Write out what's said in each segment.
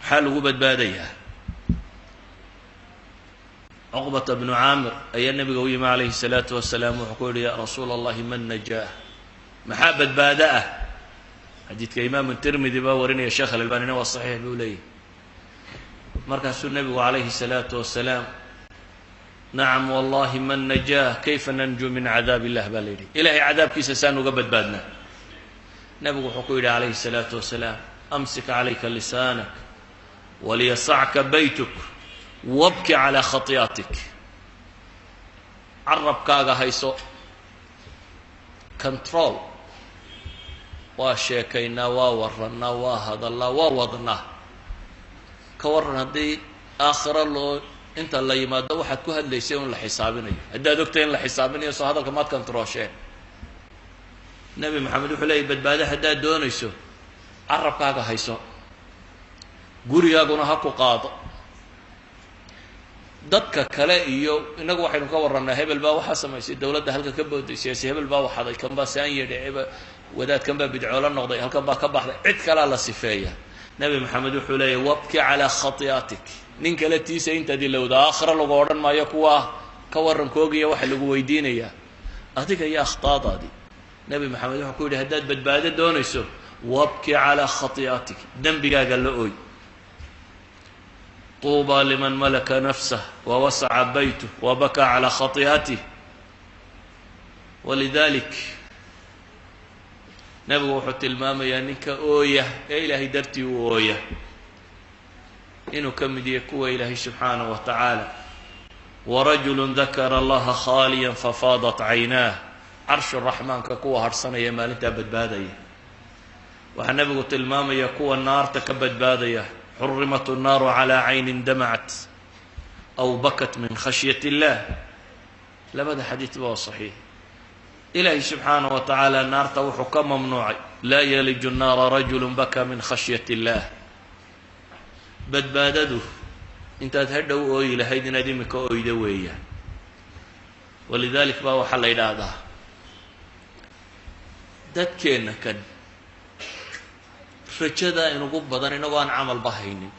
Maxaa lagu badbaadayaa? Cuqbata bnu Caamir ayaa nabiga u yimi calayhi salaatu wasalaam. Wuxuu ku yidhi: "Ya rasuula Allahi, man najaah? Maxaa badbaado ah?" Xadiidka Imaamu Tirmidi baa warinaya, Sheekh Alalbanina waa saxiix buu leeyahy. Markaasuu nebigu calayhi salaatu wasalaam: "Nacam wallahi, man najaah? Kayfa nanju min cadaab illah?" baa la yidhi. Ilahay cadaabkiisa saan uga badbaadnaa? Nebigu wuxuu ku yidhi calayhi salaatu wasalaam: "Amsik calayka lisaanak, waliyasacka baytuk, wabki calaa khati'atik." Carabkaaga hayso, control. Waa sheekaynaa, waa warannaa, waa hadallaa, waa wadnaa. Ka warran haddii aakhiro loo inta la yimaado waxaad ku hadlaysay un la xisaabinayo? Haddaad ogtay in la xisaabinayo, soo hadalka maad controlsheen? Nebi Maxamed wuxuu leeyay: badbaado haddaad doonayso, carabkaaga hayso, gurigaaguna ha ku qaado. Dadka kale iyo innagu waxaynu ka warrannaa: hebel baa waxaa samaysay, dawladda halka ka booday, siyaasi hebel baa waxaday, kan baa saan yedhi, wadaadkan baa bidcoolo noqday, halkan baa ka baxday, cid kalaa la sifeeya. Nebi Maxamed wuxuu leeyahy: "Wabki calaa khati'atik." Nin kale tiisa intaad ilowda, aakhira lagu odhan maayo kuwaa ka warrankoogiya. Waxa lagu weydiinayaa adiga iyo akhtaadaadii. Nebi Maxamed wuxuu ku yidhi: haddaad badbaado doonayso, wabki calaa khati'atik, dembigaaga la ooy. Tuuba liman malaka nafsah wawasaca baytuh wabakaa calaa khati'atih. Walidalik nebigu wuxuu tilmaamayaa ninka ooya ee Ilaahay dartii u ooya inuu ka mid yahay kuwa Ilaahay subxaanaه wa tacaala: "Warajulu dakara Allaha khaaliya fafaadat caynaah." Carshu raxmaanka kuwa harhsanaya maalintaa badbaadaya. Waxaa nebigu tilmaamaya kuwa naarta ka badbaadaya: "Xurimat الnaaru calى caynin damacat aw bakat min khashyat illah." Labada xadiidba waa saxiix. Ilaahay subxaanaه wa tacaala naarta wuxuu ka mamnuucay: "Laa yaliju nnaara rajulu baka min khashyat illah." Badbaadadu intaad hadhow ooyi lahayd inaad imika oydo weeyaan. Walidalik baa waxaa la yidhaahdaa dadkeenna kan rajada inugu badan inagoo aan camalba haynin.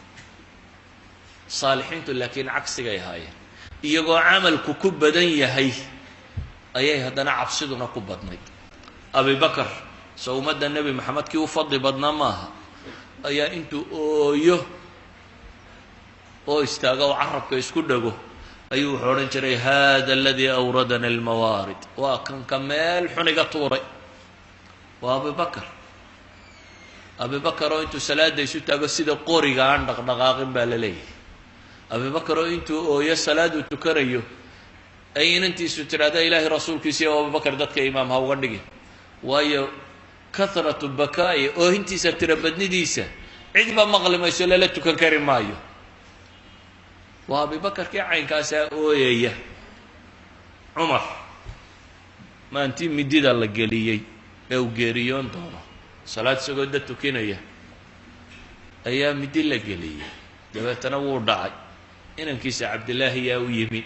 Saalixiintu laakiin cagsigay ahaayeen: iyagoo camalku ku badan yahay ayay haddana cabsiduna ku badnayd. Abibakar, soo ummadda Nebi Maxamed kii u fadli badnaa maaha? Ayaa intuu ooyo oo istaago oo carabka isku dhago ayuu wuxuu odhan jiray: "Hada aladii awradana almawaarid." Waa kanka meel xun iga tuuray. Waa Abibakar. Abibakar oo intuu salaada isu taago sida qoriga aan dhaqdhaqaaqin baa la leeyahay. Abibakar oo intuu ooyo salaaduu tukanayo ay inantiisu tidhahda: "Ilaahay rasuulkiisa iyo Abubakar dadka imaam ha uga dhigin, waayo kathratu bakaa'i, oohintiisa tirabadnidiisa, cidba maqli mayso, lala tukan kari maayo." Waa Abibakarkii caynkaasaa ooyaya. Cumar, maantii midida la geliyey ee uu geeriyoon doono, salaad isagoo dad tukinaya ayaa midi la geliyey, dabeetana wuu dhacay. Inankiisa Cabdillaahi yaa u yimi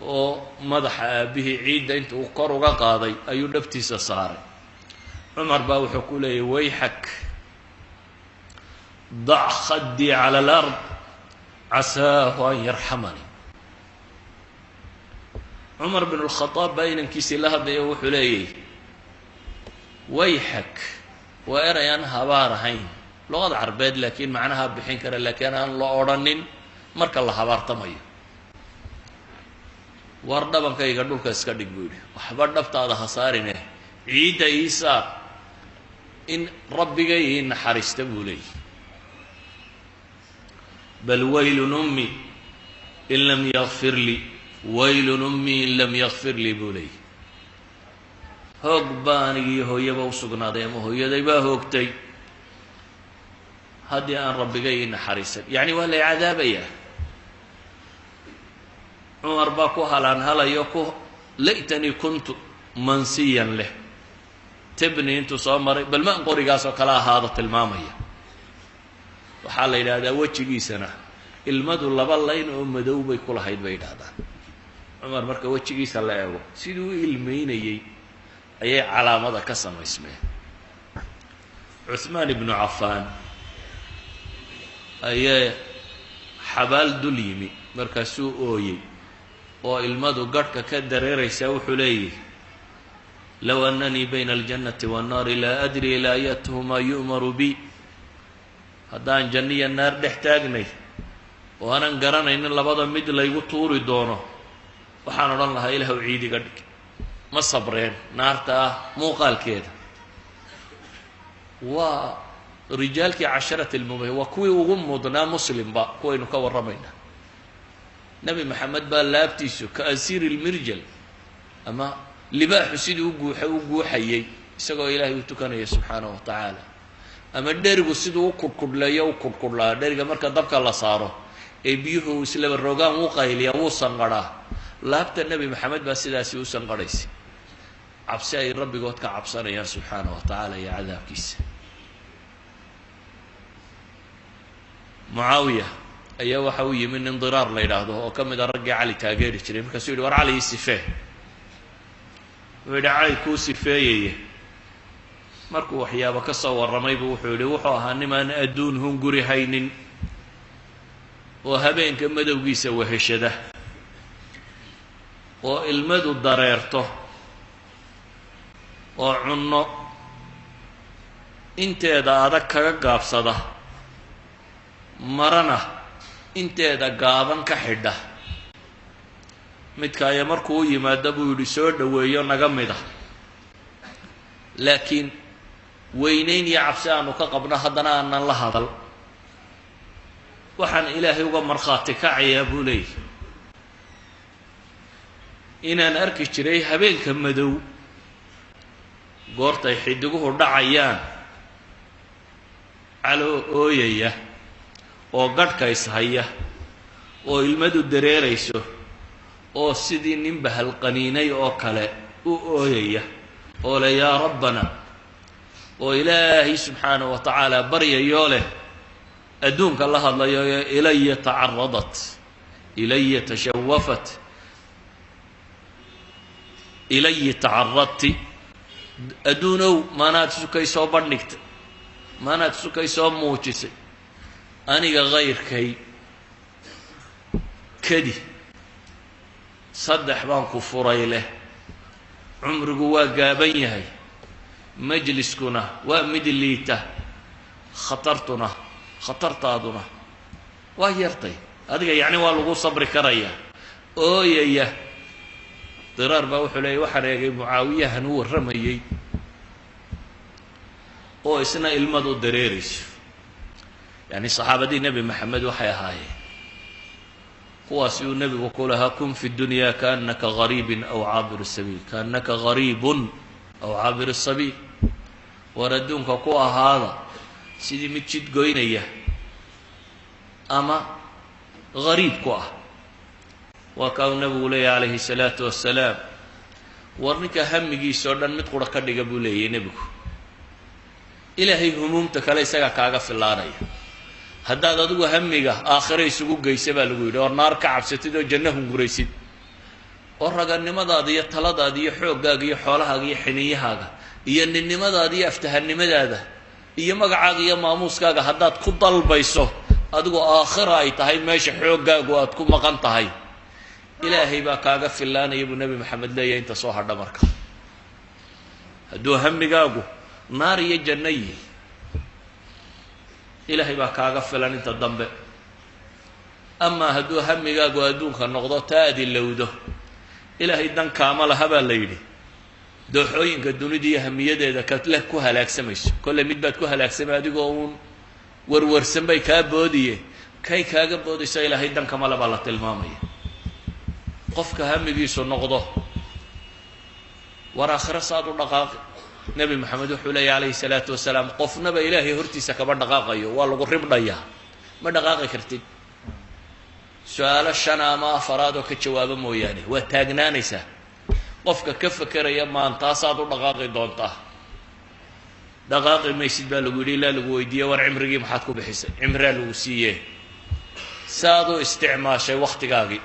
oo madaxa aabbihii ciidda inta uu kor uga qaaday ayuu dhabtiisa saaray. Cumar baa wuxuu ku leeyay: "Wayxak, dac khaddii cala alard, casaahu an yarxamani." Cumar bin lkhadaab baa inankiisii la hadlaya, wuxuu leeyay: "Wayxak." Waa eray aan habaar ahayn luqada Carbeed, laakiin macnaha bixin kara, laakiin aan la odrhanin marka la habaartamayo. "War dhabankayga dhulka iska dhig," buu yidhi. "Waxba dhabtaada ha saarine, ciidda ii saar, in Rabbigay ii naxariista," buu leeyahy. "Bal waylun ummi in lam yakfir lii, waylun ummi in lam yakfir lii," buu leeyahy. "Hoog baa anigiiyo hooyaba u sugnaaday, ama hooyaday baa hoogtay, haddii aan Rabbigay ii naxariisan, yacni waa lay cadaabayaa." Cumar baa ku halaanhalayo ku "laytanii kuntu mansiyan" leh, tibni intuu soo maray bal maan qorigaas oo kale ahaado tilmaamaya. Waxaa la yidhaahdaa wejigiisana ilmadu laba layn oo madow bay ku lahayd, bay yidhahdaan. Cumar marka wejigiisa la eego, siduu u ilmeynayey ayay calaamada ka samaysmeen. Cuhmaan ibnu Cafaan Ayaa xabaal dul yimi, markaasuu ooyey oo ilmadu garhka ka dareeraysaa. Wuxuu leeyahy: "Low annanii bayna aljannati waannaari laa adri ilaa ayatuhumaa yu'maru bi." Haddaan janno iyo naar dhex taagnay oo aanan garanaynin labada mid laygu tuuri doono, waxaan odhan lahaa: "Ilaahu, ciidiga dhig." Ma sabreen naarta ah muuqaalkeeda. Waa rijaalkii casharati lmubay, waa kuwii ugu mudnaa muslimba kuwaynu ka warramayna. Nebi Maxamed baa laabtiisu ka asiiri lmirjal ama libaaxu sidii u guuxa u guuxayay isagoo Ilaahay u tukanaya subxaanahu wa tacaala, ama dherigu siduu u kudhkudhleeyo u kudhkudhlaa. Dheriga marka dabka la saaro ee biyuhu islaba rogaan, wuu qayliyaa, wuu sanqadhaa. Laabta Nebi Maxamed baa sidaasi u sanqadhaysay, cabsi ay rabbigood ka cabsanayaan subxaana wa tacaala iyo cadaabkiisa. Mucaawiya ayaa waxa u yimi nin Diraar la yidhaahdo oo ka mid a raggii Cali taageeri jiray. Markaasuu yidhi: "War, Cali ii sifee." Wuxuu yidhi: "Cali kuu sifeeyaya." Markuu waxyaabo ka soo warramaybu wuxuu yidhi: "Wuxuu ahaa nimaan adduun hunguri haynin oo habeenka madowgiisa weheshada oo ilmadu dareerto oo cunno inteeda adag kaga gaabsada, marana inteeda gaaban ka xidha. Midka aya markuu u yimaado," buu yidhi, "soo dhoweeyo, naga mid a, laakiin weynayn iyo cabsi aanu ka qabno haddana aanan la hadal. Waxaan Ilaahay uga markhaati kacayaa," buu leeyahy, "inaan arki jiray habeenka madow goortay xidiguhu dhacayaan caloo ooyaya oo gadhka ishaya oo ilmadu dareerayso oo sidii nin bahalqaniinay oo kale u ooyaya oo leh 'Yaa Rabbana,' oo Ilaahay subxaanahu wa tacaala baryayoo leh, adduunka la hadlayo: 'Ilaya tacaradat, ilaya tashawafat, ilayi tacaradti. Adduunow, maanaad sukay soo bandhigtay, maanaad sukay soo muujisay, aniga kayrkay kadi saddex baan ku furay leh. Cumrigu waa gaaban yahay, majliskuna waa mid liita, khatartuna, khatartaaduna waa yartay adiga, yacni waa lagu sabri karayaa.' Ooyaya." Diraar baa wuxuu leeyay: "Waxaan eegay Mucaawiyahan u warramayey oo isna ilmadu dareerayso." Yani saxaabadii Nebi Maxamed waxay ahaayeen kuwaasi uu nebigu ku lahaa: "Kun fi dunya kaanaka gariibin aw caabir sabiil, kaanaka gariibun aw caabir sabiil." War, adduunka ku ahaada sidii mid jid goynaya ama gariib ku ah. Waa kaa uu nebigu leeyahy calayhi salaatu wasalaam: "War, ninka hamigiisa oo dhan mid qura ka dhiga," buu leeyahy nebigu, "Ilaahay humuumta kale isagaa kaaga filaanaya." Haddaad adigu hamiga aakhiro isugu geysa, baa lagu yidhi, oo naar ka cabsatid oo janno hunguraysid oo raganimadaada iyo taladaada iyo xooggaaga iyo xoolahaaga iyo xiniyahaaga iyo ninnimadaada iyo aftahanimadaada iyo magacaaga iyo maamuuskaaga haddaad ku dalbayso adigu aakhira ay tahay meesha xooggaagu aad ku maqan tahay, Ilaahay baa kaaga filaanaya, buu Nebi Maxamed leeyahay, inta soo hadha. Marka hadduu hamigaagu naar iyo janno yihi, Ilaahay baa kaaga filan inta dambe. Amaa hadduu hamigaagu adduunka noqdo, taa aad ilowdo, Ilaahay dan kaama laha, baa la yidhi. Dooxooyinka dunida iyo hamiyadeeda kadleh ku halaagsamayso, kolley mid baad ku halaagsamay adigoo uun warwarsan bay kaa boodiye, kay kaaga boodayso Ilaahay dan kama le, baa la tilmaamaya. Qofka hamigiisu noqdo war aakhiro saad u dhaqaaqi, Nebi Maxamed wuxuu leeyahy calayhi salaatu wasalaam: qofnaba Ilaahay hortiisa kama dhaqaaqayo, waa lagu ribdhayaa, ma dhaqaaqi kartid su-aalo shana ama afaraad oo ka jawaabo mooyaane, waa taagnaanaysaa. Qofka ka fekeraya maantaasaad u dhaqaaqi doontaa, dhaqaaqi maysid, baa lagu yidhi, ilaa lagu weydiiye: war, cimrigii maxaad ku bixisay? Cimraa lagu siiye, saaad u isticmaashay waktigaagii?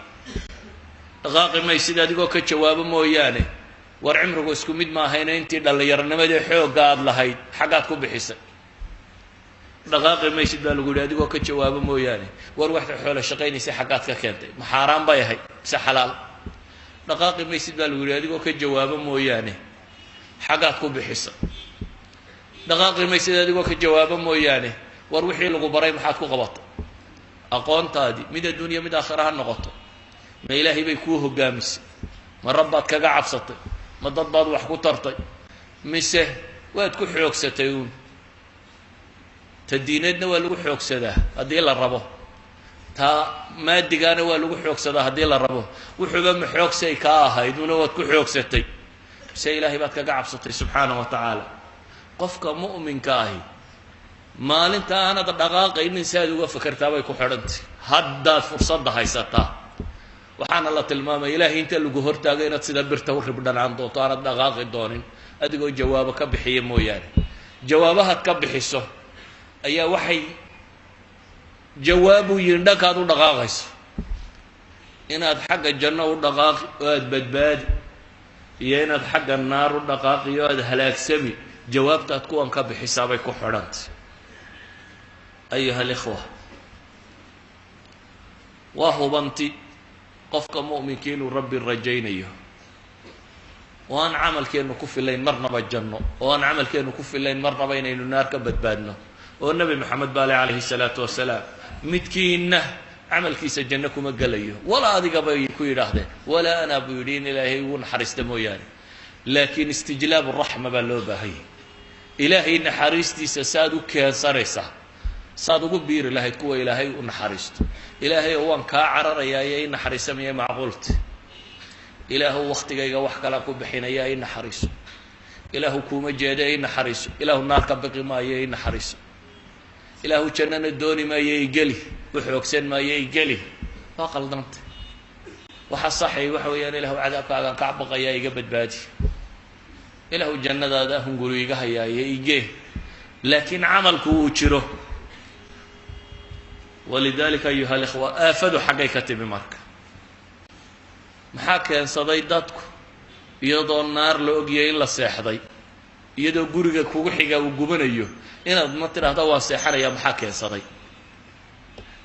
Dhaqaaqi maysid adigoo ka jawaabo mooyaane. War, cimrigu isku mid ma ahayna, intii dhallinyaronimadii xoogga aada lahayd xaggaad ku bixisay? Dhaqaaqi maysid baa lagu yidhi adigoo ka jawaabo mooyaane. War waxda xoolo shaqaynaysay xaggaad ka keentay, ma xaaraan bay ahayd mise xalaal? Dhaqaaqi maysid baa lagu yidhi adigoo ka jawaabo mooyaane, xaggaad ku bixisa. Dhaqaaqi maysid adigoo ka jawaabo mooyaane, war wixii lagu baray maxaad ku qabatay? Aqoontaadii mid adduunya mid aakhira ha noqoto, ma ilaahay bay kuu hogaamisay? Ma rabbaad kaga cabsatay? Ma dad baad wax ku tartay? Mise waad ku xoogsatay uun? Ta diineedna waa lagu xoogsadaa haddii la rabo, taa maadigaana waa lagu xoogsadaa haddii la rabo. Wuxuuba ma xoogsay kaa ahayd una waad ku xoogsatay, mise ilaahay baad kaga cabsatay subxaana wa tacaala? Qofka mu'minka ahi maalinta aanad dhaqaaqaynin si aad uga fakertaa bay ku xidhantay. Haddaad fursadda haysataa, waxaana la tilmaamaya ilaahay inta lagu hortaago inaad sida birta u ribdhanaan doonto, aanad dhaqaaqi doonin adigoo jawaabo ka bixiya mooyaane. Jawaabahaad ka bixiso ayaa waxay jawaabu yihin dhankaad u dhaqaaqayso, inaad xagga janno u dhaqaaqi oo aada badbaadi, iyo inaad xagga naar u dhaqaaqi oo aada halaagsami. Jawaabtaad kuwan ka bixisaabay ku xidhantay. Ayuha alikhwa, waa hubanti qofka mu'minka inuu rabbi rajaynayo, oo aan camalkeennu ku filayn marnaba janno, oo aan camalkeennu ku filayn marnaba inaynu naar ka badbaadno. Oo Nebi Maxamed baale calayhi salaatu wasalaam, midkiinna camalkiisa janno kuma gelayo, walaa adiga bay ku yidhaahdeen, walaa anaa buu yidhi, in ilaahay ugu naxariista mooyaane. Laakiin istijlaabu raxma baa loo baahanyay. Ilaahay naxariistiisa saaad u keensanaysaa, saad ugu biiri lahayd kuwa ilaahay u naxariisto. Ilaahay oo waan kaa cararayaa iyo i naxariisamaya macquulta. Ilaahu waktigayga wax kalaa ku bixinaya, i naxariiso. Ilaahu kuuma jeeda, i naxariiso. Ilaahu naar ka biqi maayo, i naxariiso. Ilaahu jannana dooni maayo, igeli. U xoogsan maayo, igeli. Waa qaldanta. Waxa saxay waxa weeyaan, ilaahu cadaabkaagaan ka baqayaa, iga badbaadi. Ilaahu jannadaada hunguri iga hayaaye, igee. Laakiin camalku uu jiro. Walidalika ayuha alikhwa, aafadu xaggay ka timi marka? Maxaa keensaday dadku iyadoo naar la ogyahay in la seexday, iyadoo guriga kugu xigaa uu gubanayo inaad ma tidhaahda waan seexanaya? Maxaa keensaday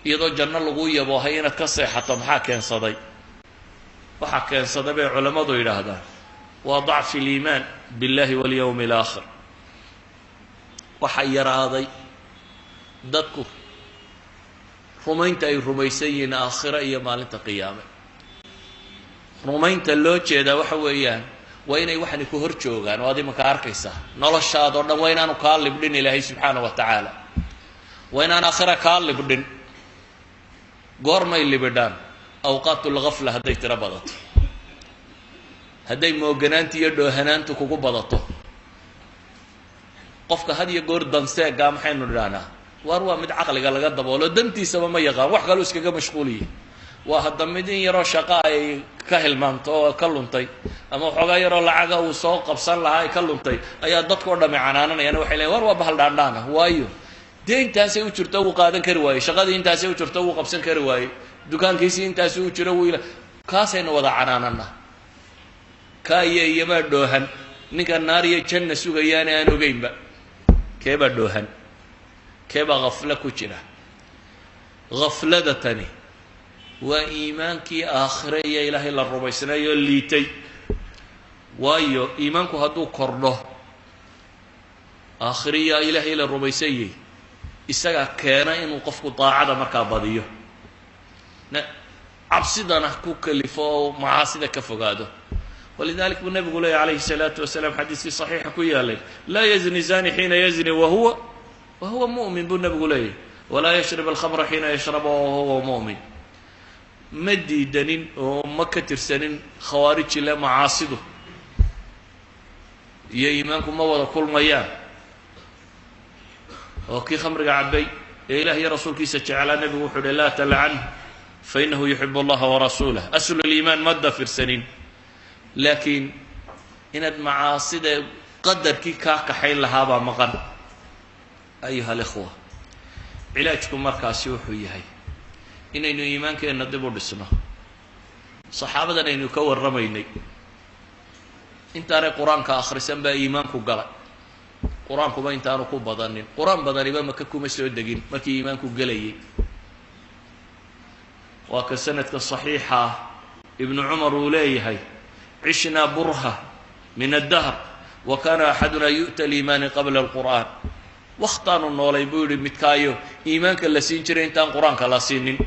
iyadoo janno laguu yaboohay inaad ka seexato? Maxaa keensaday? Waxaa keensaday bay culammadu yidhaahdaan waa dacfi aliimaan biاllahi walyawmi alaakhir. Waxaa yaraaday dadku rumaynta ay rumaysan yihiin aakhiro iyo maalinta qiyaame. Rumaynta loo jeedaa waxa weeyaan waa inay waxani ku hor joogaan oo ad imanka arkaysaa noloshaadoo dhan. Waa inaanu kaa libdhin ilaahay subxaana wa tacaala, waa inaan aakhira kaa libdhin. Goormay libidhaan? Awqaat lgafla hadday tiro badato, hadday mooganaanta iyo dhoohanaantu kugu badato. Qofka had iyo goor danseegaa maxaynu idhahnaa? Waar waa mid caqliga laga daboolo, dantiisaba ma yaqaan, wax kaluu iskaga mashquuliye. Waa hadda mid in yaroo shaqa ay ka hilmaamto oo ka luntay, ama waxoogaa yaroo lacaga uu soo qabsan lahaa ay ka luntay, ayaa dadkao dhami canaananayaan. Waxay leeyiin war waa bahal dhaandhaan ah. Waayo, dee intaasay u jirto wuu qaadan kari waayey, shaqadii intaasay u jirto wuu qabsan kari waayey, dukaankiisii intaasi u jiro wuu, kaasaynu wada canaanana. Kaa iyo iyamaa dhoohan? Ninka naar iyo janna sugayaana aan ogeynba, keebaa dhoohan? Keebaa khaflo ku jira? Khaflada tani waa iimaankii aakhire iyo ilaahay la rumaysnaayoo liitay. Waayo, iimaanku hadduu kordho, aakhiriya ilaahay la rumaysanyay, isagaa keena inuu qofku daacada markaa badiyo, cabsidana ku kalifo oo macaasida ka fogaado. Walidalik buu nabigu leeyay calayhi الsalaatu wasalaam, xadiiskii saxiixa ku yaalay, laa yazni zani xiina yazni wahuwa mu'min buu nabigu leeyahy, walaa yashrib alkhamra xiina yashraba wahuwa mu'min. Ma diidanin oo ma ka tirsanin khawaarijile macaasidu iyo iimaanku ma wada kulmayaan. Oo kii khamriga cabbay ee ilah iyo rasuulkiisa jeclaa, nebigu wuxuu uhi laa talcan fa inahu yuxib allaha warasuulah. Asluliimaan ma dafirsanin, laakiin inaad macaasida qadarkii kaa kaxayn lahaabaa maqan. Ayuha alikhwa, cilaajku markaasi wuxuu yahay inaynu iimaankeenna dib u dhisno. Saxaabadan aynu ka warramaynay intaanay qur-aanka akhrisan baa iimaanku galay. Qur-aankuba intaanu ku badanin, qur-aan badaniba Maka kuma soo degin markii iimaanku gelayay. Waa ka sanadka saxiixa ah Ibnu Cumar uu leeyahay: "Cishnaa burha min addahr wa kana axaduna yu'ta liimaani qabla alqur'aan." Wakhtaanu noolay, buu yihi, midkaayo iimaanka la siin jiray intaan qur-aanka la siinin.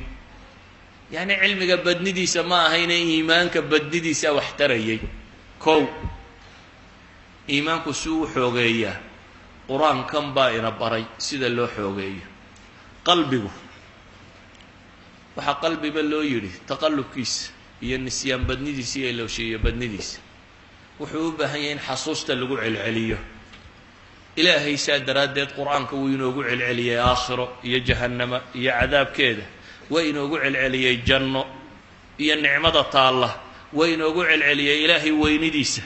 Yacni cilmiga badnidiisa ma ahayne, iimaanka badnidiisa wax tarayay. Kow, iimaanku si uu xoogeeyaa, qur-aankan baa ina baray sida loo xoogeeyo qalbigu. Waxaa qalbiba loo yidhi taqallubkiisa iyo nisyaan badnidiisa iyo ilowshiiyo badnidiisa. Wuxuu u baahan yahay in xasuusta lagu celceliyo. Ilaahay saa daraaddeed qur-aanka wuu inoogu celceliyey aakhiro iyo jahannama iyo cadaabkeeda, waa inoogu celceliyey janno iyo nicmada taalla, waa inoogu celceliyey Ilaahay weynidiisa.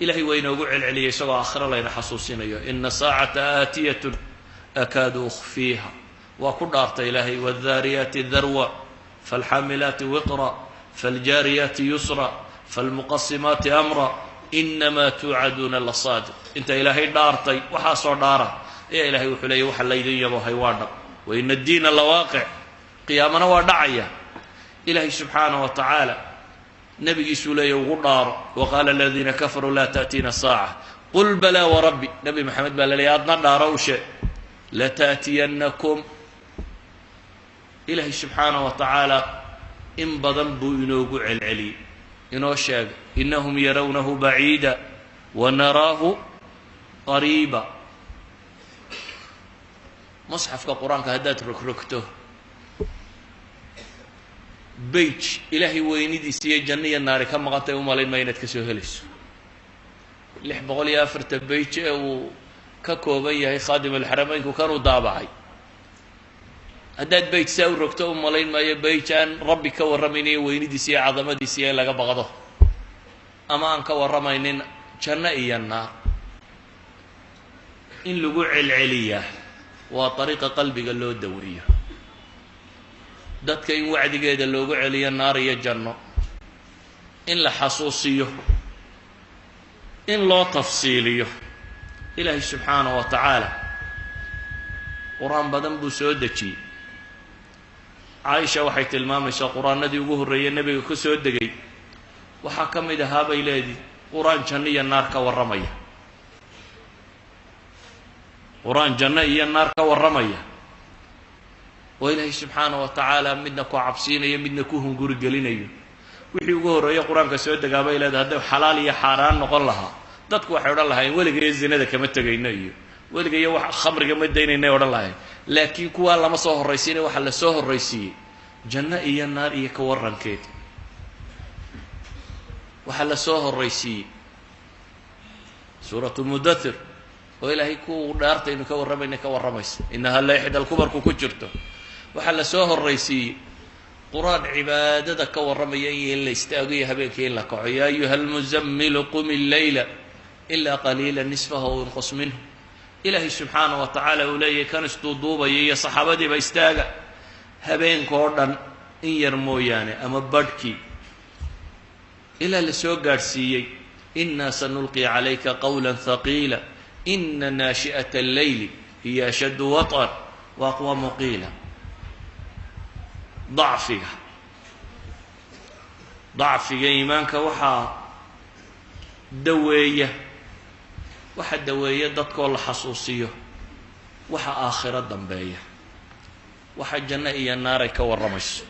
Ilahay waa inoogu celceliyey isagoo aakhiro layna xasuusinayo: "Ina saacata aatiyatun akaadu ukhfiiha." Waa ku dhaartay Ilaahay: "Wاldaariyaati darwa, falxaamilaati wiqra, faljaariyaati yusra, falmuqasimaati amra, inamaa tuucaduuna lasaadiq." Inta Ilaahay dhaartay, waxaasoo dhaara ayaa Ilahay wuxuu leeyay: "Waxa laydin yabohay waa dhab." "Wa ina addiina lawaaqic." Qiyaamana waa dhacaya. Ilaahay subxaanah wa tacaala nabigiisuu leeya ugu dhaaro: "Waqaala aladiina kafaruu laa ta'tiina saaca, qul balaa warabbi." Nabi Maxamed baa la leeyay, adna dhaaro u sheeg: "Lataأtiyannakum." Ilaahay subxaanah wa tacaala in badan buu inoogu celceliyey, inoo sheegay: "Inahum yarawnahu baciida wa naraahu qariiba." Musxafka qur-aanka haddaad rogrogto, page Ilaahay weynidiisa iyo janno iyo naari ka maqantay u malayn maa inaad ka soo helayso. 640 page ee uu ka kooban yahay Khaadim Alxarameynku kanuu daabacay, haddaad page saa u rogto, u malayn maayo page aan Rabbi ka warramaynayo weynidiisa iyo cadamadiisa iyo in laga baqdo, ama aan ka warramaynin janno iyo naar. In lagu celceliyaa waa dariiqa qalbiga loo daweeyo. Dadka in wacdigeeda loogu celiyo, naar iyo janno in la xasuusiyo, in loo tafsiiliyo. Ilaahay subxaanahu wa tacaala qur-aan badan buu soo dejiyey. Caaisha waxay tilmaamaysaa qur-aanadii ugu horreeyey nebiga ku soo degay waxaa ka mid ahaa, bay leedii, qur-aan janno iyo naar ka warramaya, qur-aan janno iyo naar ka warramaya, oo Ilaahay subxaana wa tacaala midna ku cabsiinayo, midna ku hunguri gelinayo. Wixii ugu horreeye qur-aanka soo degaa, bay leedahay, hadday xalaal iyo xaaraan noqon lahaa, dadku waxay odhan lahayn weligayo zinada kama tegayno iyo weligayo wax khamriga ma daynaynay odhan lahayn. Laakiin kuwaa lama soo horraysiinay, waxaa la soo horraysiiyey janno iyo naar iyo ka warrankeed. Waxaa la soo horraysiiyey Suuratu Mudathir, oo Ilaahay ku dhaartaynu ka warramayna ka warramaysa, "Inaha la ixda alkubarku" ku jirto. Waxaa la soo horraysiiyey qur-aan cibaadada ka warramaya iyo in la istaago iyo habeenkii in la kaco: "Ya ayuha almuzammilu qum illeyla ilaa qaliila, nisfahu aw inqus minhu." Ilaahay subxaana wa tacaala uu leeyahy kan isduuduubaya iyo saxaabadiiba: "Istaaga habeenka oo dhan in yar mooyaane ama badhkii." Ilaa la soo gaadhsiiyey: "Inaa sanulqi calayka qawla haqiila, ina naashi'ata alleyli hiya ashaddu waط'an wa aqwamu qiila." Dacfiga iimaanka waxaa daweeya, waxa daweeya dadkoo la xasuusiyo waxa aakhiro dambeeya, waxa janno iyo naaray ka warramayso.